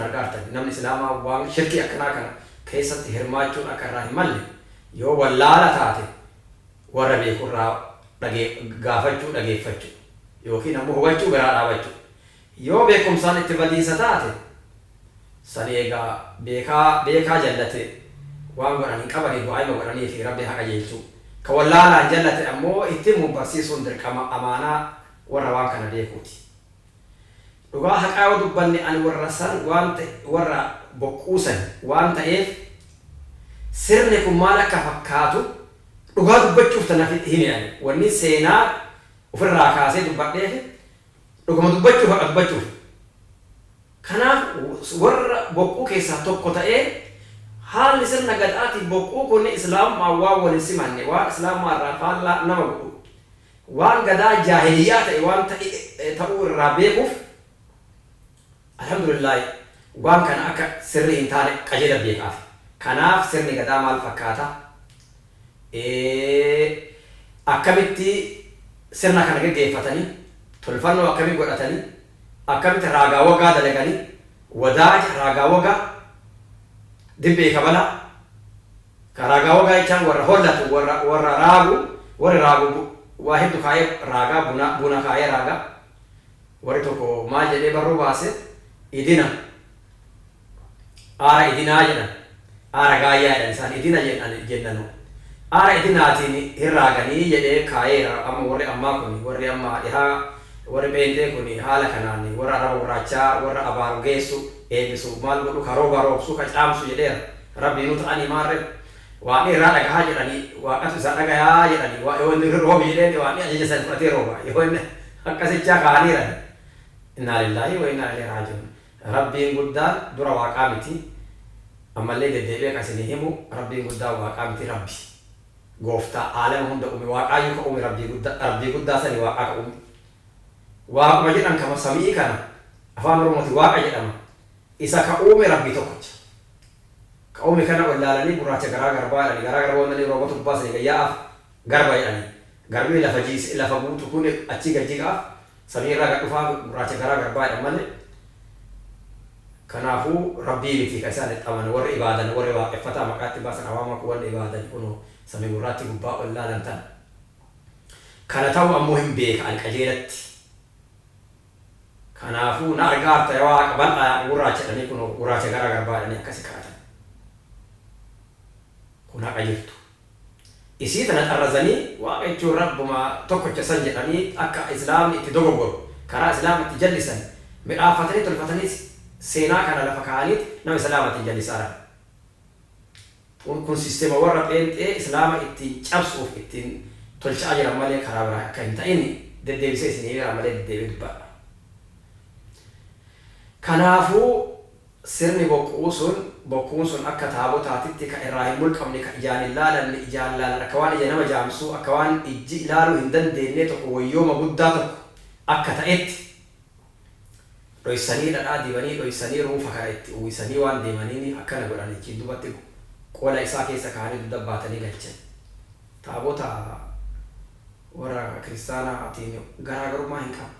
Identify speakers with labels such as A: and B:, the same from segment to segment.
A: Argaartan namni Islaamaa waan shirkii akkanaa kana keessatti hirmaachuun akka irraa hin malle, yoo wallaala taate warra beeku irraa gaafachuu, dhageeffachuu yookiin ammoo hubachuu, biraa dhaabachuu. Yoo beekumsaan itti badiisa taate san eegaa beekaa beekaa jallate waan godhan hin qabanii, du'aa'ima godhanii fi Rabbi haa qajeelchuu. Ka wallaalaan jallate ammoo itti himuun barsiisuun dirqama amaanaa warra waan kana beekuuti. Dhugaa haqaa yoo dubbanne, ani warra san waan ta'e, warra boqquu san waan ta'eef, sirni kun maal akka fakkaatu dhugaa dubbachuuf tana hime. Ani wanni seenaa ofirraa kaasee dubbadheef dhuguma dubbachuuf, haqa dubbachuuf. Kanaaf warra boqquu keessaa tokko ta'ee, haalli sirna Gadaatiin boqquu kun Islaamummaan waan wal hin simanne, waan Islaamummaa irraa faallaa nama godhu, waan Gadaa jaahiliyyaa ta'e waan ta'uu irraa beekuuf, alhamdulillaahi, waan kana akka sirrii hin taane qajeela beekaaf. Kanaaf sirni Gadaa maal fakkaata? Akkamitti sirna kana geggeeffatanii? Tolfannoo akkamii godhatanii? Akkamitti raagaa wagaa dalaganii? Wadaaja raagaa wagaa, dibbee kabalaa, ka raagaa wagaa jechaan warra hollatu, warra raagu. Warri raagu waa heddu kaayee raagaa, buna kaayee raagaa. Warri tokko maal jedhee barruu baase? Idina, aara idinaa jedhan, aara gaayyaa jedhan isaan, idina jennanu, aara idinaatiin hin raaganii jedhee kaayeera. Amma warri ammaa kun, warri amma dhihaa, warri pheenxee kun haala kanaan warra araba gurraachaa, warra abaaru geessu, eebbisu, maal godhu, ka rooba roobsu, ka caamsu jedheera. Rabbii nu ta'anii maarre waan irraa dhagahaa jedhanii, Waaqatu isaa dhagayaa jedhanii, yoo inni roobi jedheen Waaqni ajaja san fudhatee rooba, yoo inni akkasichaa kaa'aniiran. Innaa lillaahi wa innaa ilayhi raaji'uun. Rabbiin guddaan dura Waaqaa miti. Ammallee deddeebi'ee kan isinii himu, Rabbiin guddaan Waaqaa miti. Rabbi gooftaa aalama hunda uume, Waaqaayyuu ka uume Rabbii guddaa, Rabbii guddaa sani Waaqaa ka uume. Waaquma jedhan kama sami'ii kana, Afaan Oromooti Waaqa jedhama, isa ka uume Rabbii tokkocha. Ka uume kana wallaalanii gurraacha garaa garbaa jedhanii, garaa garbaa wannani roobatu gubbaa sanii gayyaa'aaf garba jedhanii. Garbi lafa jiise, lafa guutu kun achii gad jigaaf, samii irraa gad dhufaaf gurraacha garaa garbaa jedhan malee. Kanaafuu Rabbii miti ka isaan itti amanan, warri ibaadan, warri waaqeffataa maqaa itti baasan awaamaa kun. Wanni ibaadan kunoo samii gurraatti gubbaa ol laalan tana. Kana ta'uu ammoo hin beeka ani qajeelatti. Kanaafuu na argaarta yaa Waaqa bal'aa, yaa gurraacha jedhanii, kunoo gurraacha garaa garbaa jedhanii akkasi kadhatan. Kun haqa jirtu. Isii tana xarrazanii Waaqa jechuun Rabbuma tokkocha san jedhanii akka Islaamni itti dogoggoru, karaa Islaama itti jallisan midhaaffatanii tolfatanii seenaa kana lafa kaa'aniit nama Islaama ittiin jallisaaran. Kun sistema warra pheenxee Islaama ittiin cabsuuf ittiin tolcha'aa jiran malee karaa biraa akka hin ta'in deddeebisee isinii himeera, malee deddeebi'ee dubbadha. Kanaafuu sirni boqquu sun, bokkuun sun akka taabotaatitti ka irraa hin mulqamne, ka ijaan hin laalamne, ijaan laalan akka waan ija nama jaamsuu, akka waan ijji ilaaluu hin dandeennee tokko, woyyooma guddaa tokko akka ta'etti dhoysanii, dhadhaa dibanii dhoysanii, ruufa kana itti uwwisanii waan deemaniiniif akkana godhan. Achiin dubatti qola isaa keessa kaa'anii dugda baatanii galchan. Taabota warra kiristaanaatiin garaagarummaa hin qabu.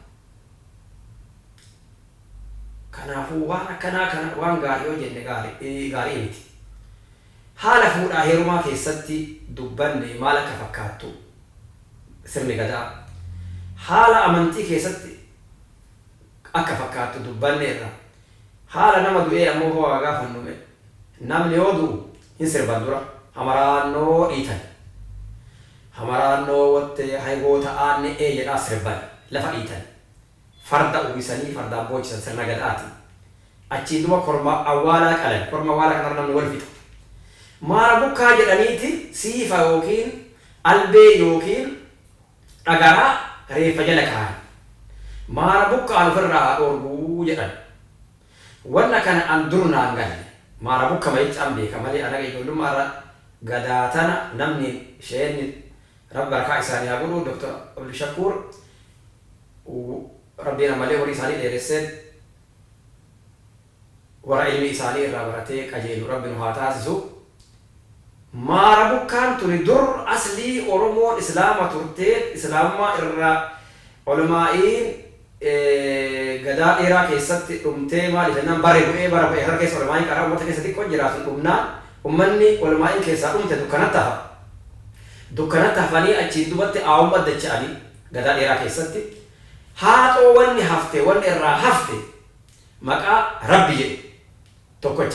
A: Kanaafuu waan akkanaa kana waan gaarii yoo jenne gaarii miti. Haala fuudhaa heerumaa keessatti dubbanne maal akka fakkaattu sirni Gadaa. Haala amantii keessatti akka fakkaattu dubbanneerra. Haala nama du'ee ammoo hoo haa gaafannu mee. Namni yoo du'u hin sirban dura. Hamaraannoo dhiitan. Hamaraannoo wattee haygoota aanne'ee jedhaa sirban. Lafa dhiitan. Farda uwwisanii fardaan boochisan sirna Gadaati. Achiin duba korma awwaalaa qalan. Korma awwaalaa kanarra namni wal fixa. Maara bukkaa jedhaniiti siifa yookiin albee yookiin dhagaraa reeffa jala kaayan. Maara bukkaan ofirraa haa dhoorguu jedhan. Wanna kana an dur naan galle. Maara bukkama jechaan beeka malee an haga ijoollummaa irra Gadaa tana namni sheenni, Rabbi barakaa isaanii haa godhu, Dr. Abdushakuur, Rabbiin ammallee umurii isaanii dheeressee warra ilmi isaanii irraa baratee qajeelu Rabbi nu haa taasisu. Maara bukkaan tuni dur aslii Oromoon Islaama turtee, Islaamummaa irraa olomaa'iin Gadaa dheeraa keessatti dhumtee. Maaliif jennaan, barri bu'ee bara bu'ee harka keessa olmaa'iin karaa uummata keessa xiqqoo jiraatu dhumnaan uummanni olmaa'iin keessaa dhumte dukkanatti hafa. Dukkanatti hafanii achiin dubatti aawummaa dacha'anii gadaa dheeraa keessatti haaxoo wanni hafte, wanni irraa hafte maqaa Rabbi jedhu tokkocha.